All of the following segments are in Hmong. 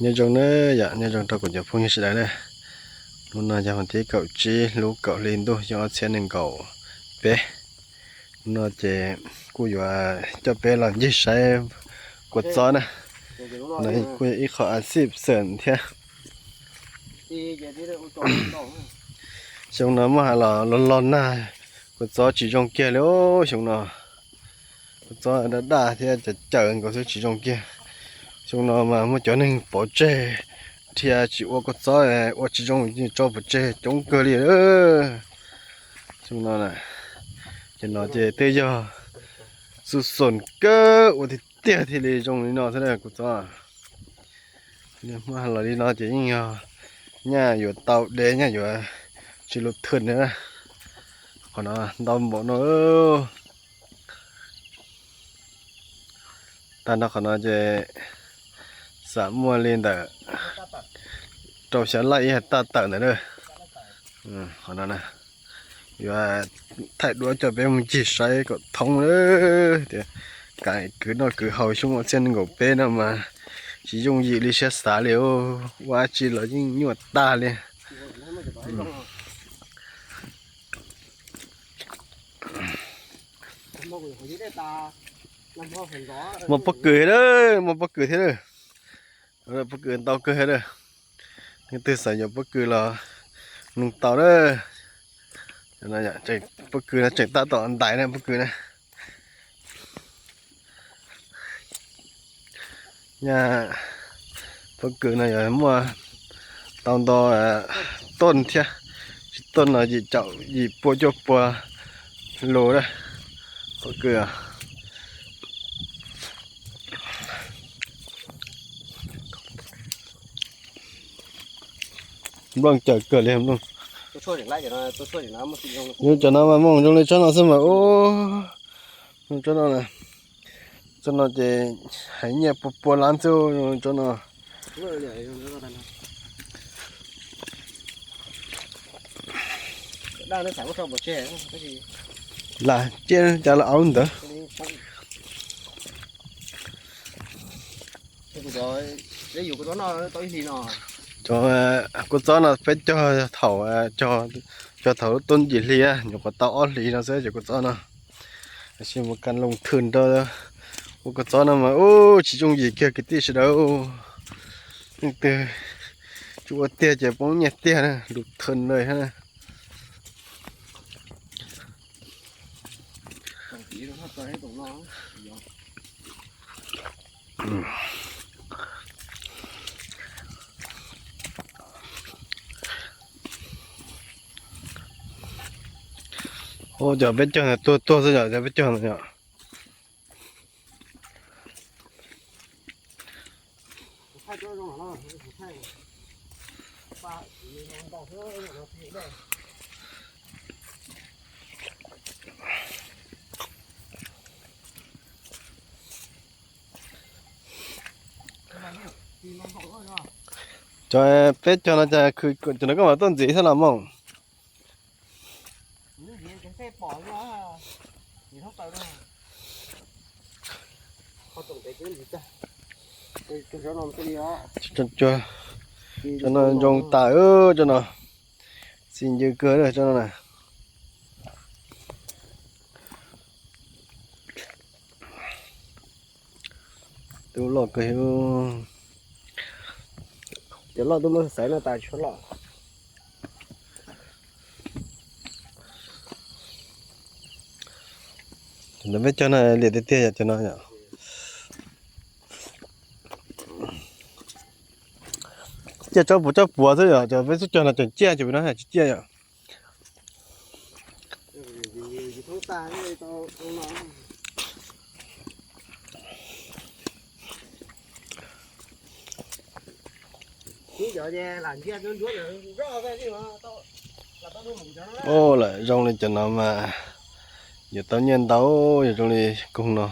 Nyob zoo nawb yom, nyob zoo rau kuv cov phooj ywg sawv daws na. Hnub no yog vas thib kaum tsib lub kaum hli ntuj xyoo ob txhiab nees nkaum peb. Hnub no ces kuj yuav coj peb los ncig saib kua txob na. No kuj yog ib qho a xij xeem thiab. Xyoo no muaj has los los los nag, kua txob tsis zoo kiag li os xyoo no. Kua txob daj daj thiab cawm cawm nkaus xwb tsis zoo kiag. Xyoo no mas muaj cov neeg pov tseg dhia tsis ua kua txob, ua tsis zoo tso pov tseg coob kawg li. Xyoo no na, ces no ces twb yog xu xoom kawg ua tiag tiag thiaj li zoo li no xwb na kua txob. Muaj los li no ces yeej yog nyaj yuav tau dev, nyaj yuav tsis lub thwj na. Qhov no ntau npaum no. Tag nrho qhov no ces xam muaj li ntawm rau xya laj ib hais taj tawm ntawm na. Qhov no yuav thaij duab coj peb mus ncig saib kom thoob tias kam kwv noj kwv haus xyoo ob txhiab nees nkaum peb no mas tsis yooj yim li siab xav li, ua dab tsi los yeej nyuaj tag li. Muaj pob kws thiab, muaj pob kws thiab. Pob kws ntau kawg thiab. Leej twg xav yuav pob kws los nug tau na. Pob kws no tseem tab tom ntais na pob kws na. Nyaj pob kws no yuav muaj tau nto toj thiab, tsis toj no yim caum yim pua cuaj pua lus na. Pob kws nplooj cawm kawg li. Cov no mas moog zoo li tsob no xwb mas ub, tsob no, tsob no ces hais nyiaj pua pua lab xwb tsob no. Lam ciaj cas los auv ntawd. Cov kua txob no peb cog thaum, cog thaum lub tub yim hli, nyuam qhuav tau ob hlis no xwb cov kua txob no. Tab sis mus kas loo thwm rau ua kua txob no mas ub tsis yooj yim kiag kwv tij sawv daws. Leej twg tsis ua tiag ces poob nyiaj tiag na, lus thwm lawm thiab na. Ua cov peb caug ntawd tuag tuag xwb yom, cov peb caug ntawd yom. Cov peb caug no cas khwv cov no koj mam tuaj ntxiv thiab los moog. Cov no zoo tas, cov no txi ncw kawg cov no na. Tub loj kawg, cov loj tub loj xaiv no tas tshuav loj. Cov no peb caug no liam tiag tiag yom, cov no yom. Ciaj tsob puas tsob puas xwb yom, cov peb xub caug no tseem ciaj, cov peb no tsis ciaj yom. Ub, lawm zoo li cov no mas yuav tau nyiaj ntau, yog zoo li koog no,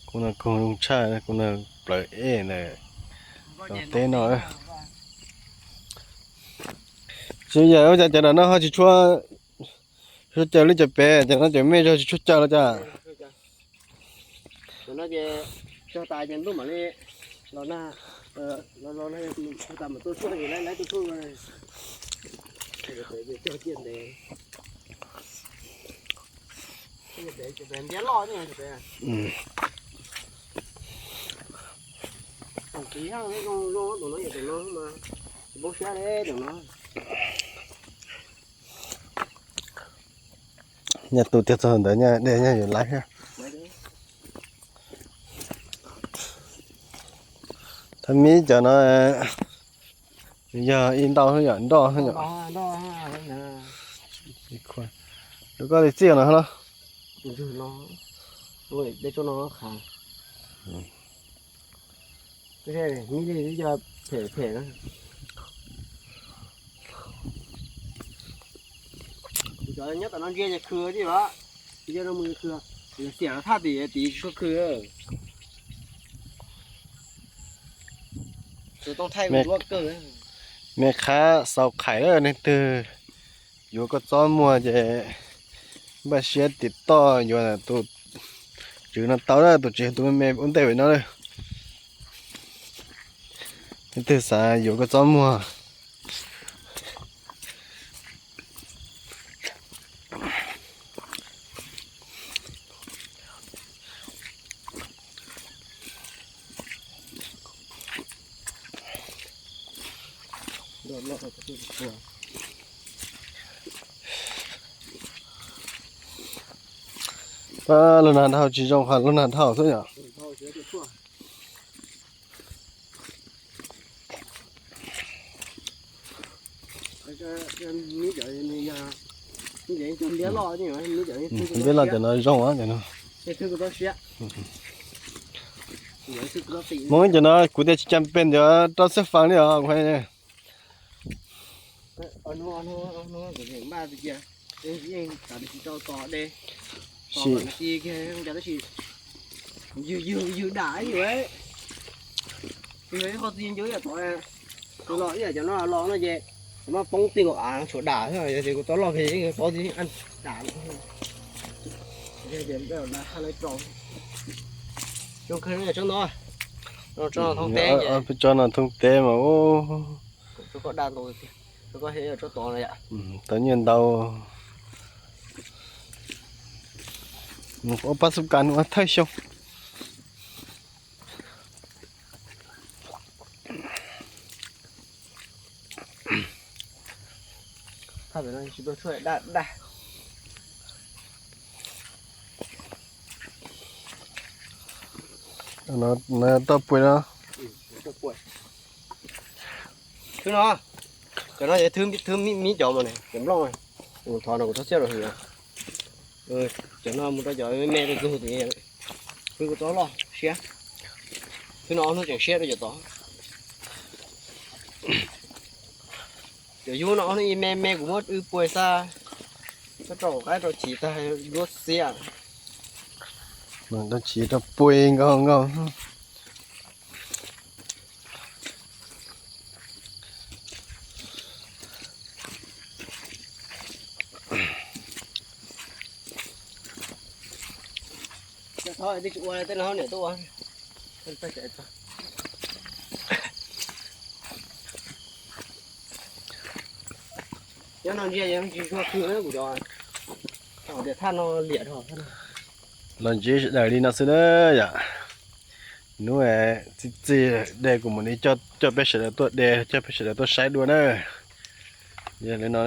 koog no koog zoo tshaj, koog no plawv ej ntawm cov teb no. Tsis yog ua cas cov no ho tsis tshua, tshua caw li cov pem, cov no cov me zog tsis tshua caw los cas. Los na, los los na, tas mas tuaj tshuaj, lawv lawv tuaj tshuaj, cog ciaj ntev, ntiab loj ne. Tus no yog tus no mas, poob siab li tus no. Nyaj tu tiag txog ntawd nyaj dej nyaj yuav laib thiab. Thab mib cov no yog ib ntau yom, nroj yom. Rau koj li txij no los? Nyob tom no ntsia khw tiag os, ntsia no mus khw, xiam thaj tim tim tsis tshua khw. Me qhab xaus khais, leej twg yuav koj txob muag ces npaj siab tim toj yuav tus tswv no tau na, tus tswv tus me me ua ntej pem no. Leej twg xav yuav koj txob muag. Pab lub nag dhau tsis zoo qhov lub nag dhau xwb yom. Ntiab loj cov no zoo cov no. Hmoob cov no kuv tias tsis cas pes ntawd rau xab fas li os. Tab sis ywg dam ib yam, ib qho txi ncu ib yam tod, los ib yam cov no los no ces kuv muab poob tij nkaus av tshuav dam xwb, yog tias kuv tau loj pem paub tib dam. Tsob no, tsob no thoob teb, tsob no thoob teb mas ub, tau nyiaj ntau. Ua pab xub kas ua thawj xyoo. Toj pua no. Thwb no, cov no yog thwb mib cov mas ne, cov nplooj. Thov no kuv txhob txiaj rau hwm. Cov no mus rau cov me me rau txug tim, thwb kuv txob loj siab. Thwb no ob hnub tseem siab rau cov tod. Cov yub no ob hnub ib me me kuv muab wb puas xab, muab rau qaib rau chiv tag duab xiab. Rau chiv rau puas nkaus nkaus. Nyob no ntsia tsis tshua khw kuv cov, tias thaj no liam rau. Los ntsib sawv daws li no xwb na yom. Hnub txi txiv de kuv mam li coj peb sawv daws tuaj de, coj peb sawv daws tuaj saib dua na. Yog li no,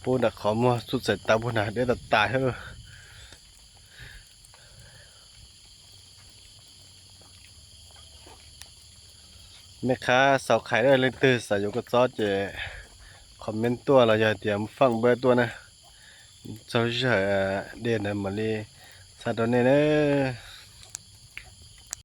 pub nram qhov muag txuj txhais taws puag nrad deb tas tas thiab. Mej qhab xaus qhais, leej twg xav yuav kua txob ces comment tuaj los yog tias muab faj npawb tuaj na. Txog sij hawm de ntawd mam li xa rau nej na.